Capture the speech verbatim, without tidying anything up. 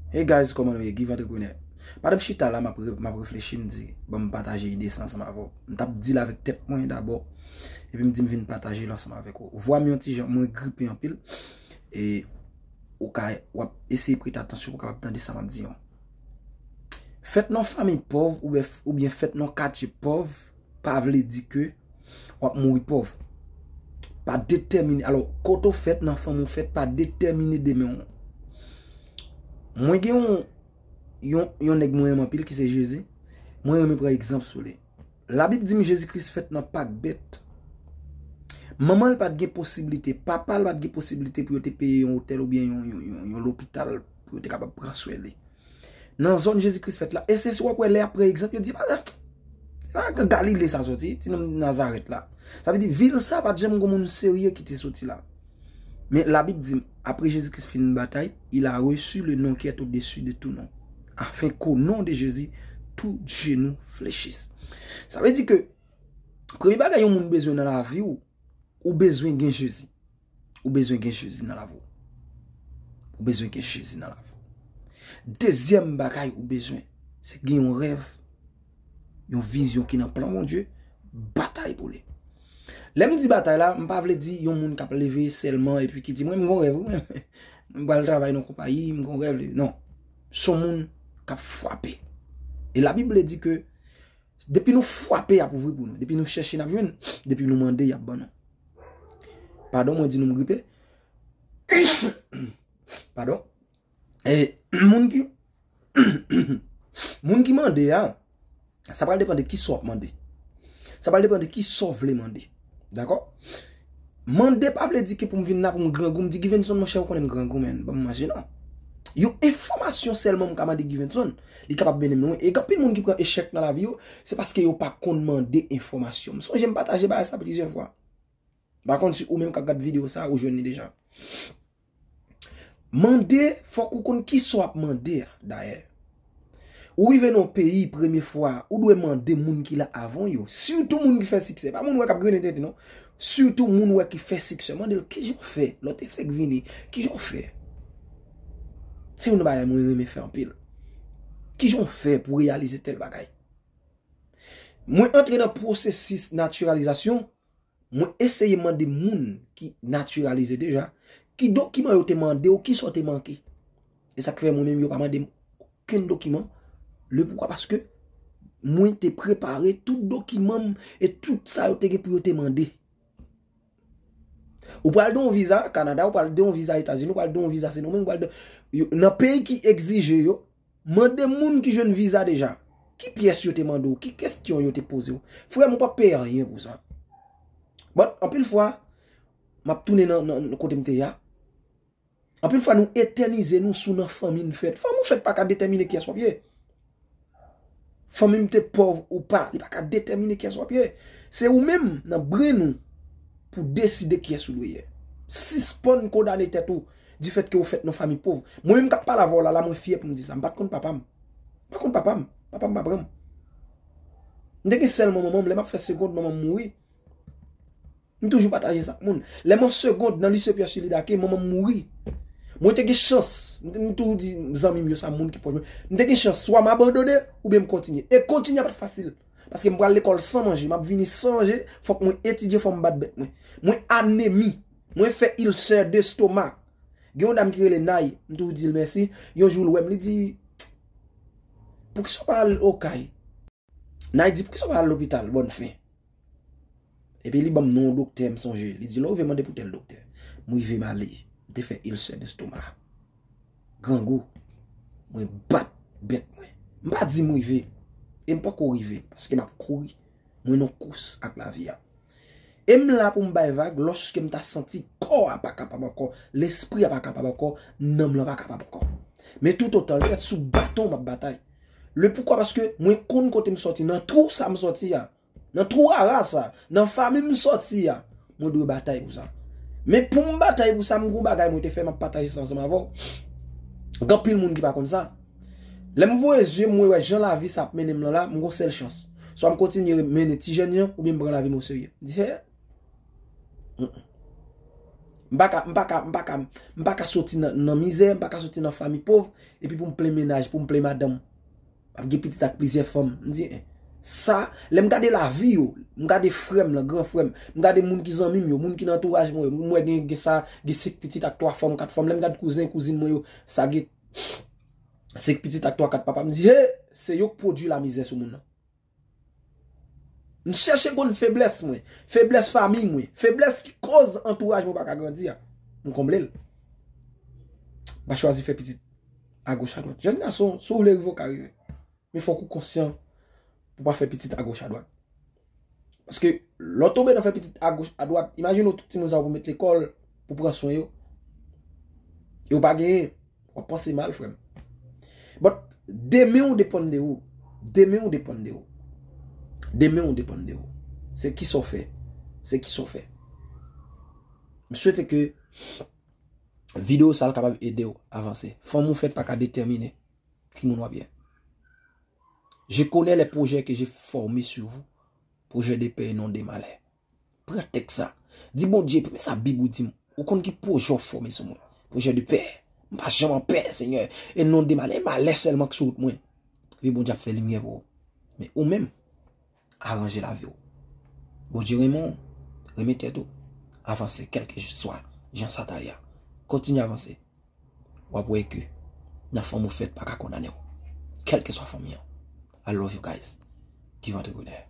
Hey guys, kòman nou ye? Give Entrepreneur. Pandan m chita la, m ap re- m ap reflechi, m di, ban m pataje ide sa ansanm avè w. M t ap di l avèk tèt mwen dabò, epi m di m vin pataje l ansanm avèk ou. Vwa m yon ti jan, mwen gripe anpil, e ou ka, w ap eseye prete atansyon pou w kapab tande sa m ap di an. Fèt nan fanmi pòv oubyen, oubyen fèt nan katye pòv pa vle di ke w ap mouri pòv. Pa detèmine, alò, kote w fèt, nan fanmi w fèt, pa detèmine demen w. Mwen gen yon, yon, yon nèg mwen renmen anpil ki se Jezi. Mwen renmen pran egzanp sou li. Labib di m Jezi Kris fèt nan pak bèt. Manman l pa t gen posiblite, papa l pa t gen posiblite pou yo te peye yon otèl oubyen yon, yon, yon, yon lopital pou yo te kapab pran swen li. Nan zòn Jezi Kris fèt la, e se si w ap wè lè y ap pran egzanp, yo di, pa, pa Galile sa soti, ti nonm Nazarèt la. Sa vle di, vil sa pa t janm gon moun serye ki te soti la. Men Labib di m, après Jésus-Christ fin batay, il a reçu le nom qui est au-dessus de tout nom, afin qu'au nom de Jésus, tout genou fléchisse. Sa vle di ke premye bagay yon moun bezwen nan lavi w, ou bezwen gen Jezi. Ou bezwen gen Jezi nan lavi w. Ou bezwen gen Jezi nan lavi w. Dezyèm bagay ou bezwen, se gen yon rèv, yon vizyon ki nan plan Bondye, batay pou li. Lè m di batay la, m pa vle di yon moun k ap leve sèlman epi ki di, mwen, m gon rèv, wi, mwen, m pral travay nan konpayi, m gon rèv, non. Se yon moun k ap frape. E Labib di ke depi nou frape, y ap ouvri pou nou. Depi nou chèche, n ap jwenn. Depi nou mande, y ap ban nou. Padon, mwen di nou m gripe. Padon. E moun ki moun ki mande a, sa pral depann de kisa w ap mande. Sa pral depann de kisa w vle mande. Dakò? Mande pa vle di ke pou m vin la pou m grangou, m di, Givenson, monchè, ou konnen m grangou, men ban m manje, non. Yon enfòmasyon sèlman m ka mande Givenson, li kapab mennen m lwen. E gen anpil moun ki pran echèk nan lavi yo, se paske yo pa konn mande enfòmasyon. M sonje m pataje bagay sa plizyè fwa. M pa konn si ou menm k ap gad videyo sa, ou jwenn li deja. Mande, fòk ou konn kisa w ap mande a, dayè. Ou rive nan yon peyi premye fwa, ou dwe mande moun ki la avan yo. Sitou moun ki fè siksè. Pa moun wè k ap grennen tete, non. Sitou moun wè ki fè siksè. Mande l, kijan w fè? Lè w te fèk vini, kijan w fè? Se youn nan bagay mwen renmen fè anpil. Kijan w fè pou w reyalize tèl bagay? Mwen antre nan pwosesis natiralizasyon, mwen eseye mande moun ki natiralize deja, ki dokiman yo te mande w, kisa w te manke. E sa k fè mwen menm yo pa mande m okenn dokiman. Le poukwa? Paske mwen te prepare tout dokiman m e tout sa yo te gen pou yo te mande. Ou pral de yon viza Kanada, ou pral de yon viza Etazini, ou pral de yon viza Sendomeng, ou pral de, yo- nan peyi ki egzije yo, mande moun ki jwenn viza deja. Ki pyès yo te mande w? Ki kesyon yo te poze w? Frè m, ou p ap peye anyen pou sa. But, anpil fwa, m ap tounen nan, nan, nan kote m te ye a. Anpil fwa, nou etènize nou sou nan fanmi n fèt. Fanmi w fèt pa ka detèmine kiyès w ap ye. Fanmi m te pòv ou pa, li pa ka detèmine kiyès w ap ye. Se ou menm, nan brenn ou, pou deside kiyès ou dwe ye. Sispann kondane tèt ou difèt ke ou fèt nan fanmi pòv. Mwen menm k ap pale avè w la, la, mwen fyè pou m di sa. M pa t konn papa m. M pa konn papa m. Papa m pa pran m. M te gen sèlman manman m. Lè m ap fè segond, manman m mouri. M toujou pataje sa ak moun. Lè m an segond nan lise Pierre Sully Daquin, manman m mouri. Mwen te gen chans, m, m toujou di zanmi m yo sa, moun ki pwòch mwen. M te gen chans, swa m abandone, oubyen m kontinye. E kontinye a pa t fasil. Paske m pral lekòl san manje, m ap vini san manje, fòk mwen etidye, fò m bat bèt mwen. Mwen anemi, mwen fè ilsè destomak. Gen yon dam ki rele Nay, m toujou di l mèsi. Yon jou l wè m, li di, poukisa w pa al Okay? Nay di, poukisa w pa al lopital Bòn Fen? Epi li ban m non yon doktè, m sonje. Li di, lè w rive mande pou tèl doktè. M rive m ale. M te fè ilsè destomak. Grangou. Mwen bat bèt mwen. M pa di m rive. E m poko rive. Paske m ap kouri. Mwen nan kous ak lavi a. E m la pou m bay vag lòske m ta santi kò a pa kapab ankò, lespri a pa kapab ankò, nanm lan pa kapab ankò. Men toutotan l fèt sou baton m ap batay. Le poukwa? Paske mwen konn kote m sòti, nan twou sa m sòti a. Nan twou ara sa, nan fanmi m sòti a, mwen dwe batay pou sa. Men pou m batay pou sa, m gon bagay mwen te fè, m ap pataje sa ansanm avè w. Gen anpil moun ki pa konn sa. Lè m voye zye m, mwen wè jan lavi sa ap mennen m lan la, m gon sèl chans. Swa m kontinye mennen ti jèn jan, oubyen m pran lavi m oserye. M di, hè. Mm, mm. M pa ka, m pa ka, m pa ka, m pa ka soti nan, nan mizè, m pa ka soti nan fanmi pòv, epi pou m plen mennaj, pou m plen madanm. M ap gen pitit ak plizyè fanm. M di, eh, sa, lè m gade lavi yo, m gade frè m lan, gran frè m, m gade moun ki zanmi m yo, moun ki nan antouraj mwen yo, m wè gen, gen sa, gen senk pitit ak twa fanm, kat fanm. Lè m gade kouzen, kouzin mwen yo, sa gen senk pitit ak twa, kat papa, m di, he, se yo k pwodui lamizè sou moun nan. M chèche konn feblès mwen, feblès fanmi mwen, feblès ki koz antouraj mwen pa ka grandi a. M konble l. M pa chwazi fè pitit agoch adwat. Jèn gason, si w vle rive, w ka rive. Men fòk ou konsyan pou w pa fè pitit agoch adwat. Paske lè w tonbe nan fè pitit agoch adwat, imajine w tout timoun sa yo pou met lekòl, pou pran swen yo. E w pa genyen, w ap panse mal, frè m. But demen ou depann de ou. Demen ou depann de ou. Demen ou depann de ou. Se kisa w fè. Se kisa w fè. M swete ke videyo sa l kapab ede w avanse. Fanm ou fèt pa ka detèmine ki moun w ap ye. Je connais les projets que j'ai formés sur vous, projets de paix et non de malheur. Pran tèks sa. Di Bondye, premye sa Bib ou di m. Ou konn ki pwojè w fòme sou mwen. Pwojè de pè. M pa janm an pè, Senyè. E non de malè, malè sèlman k sou wout mwen. Epi Bondye ap fè limyè pou ou. Men ou menm, aranje lavi w. Bondye renmen w, renmen tèt ou. Avanse, kèlkeswa jan sa ta ye a. Kontinye avanse. W ap wè ke nan fanm ou fèt pa ka kondane w. Kèlkeswa fanmi an. I love you guys. Give entrepreneur.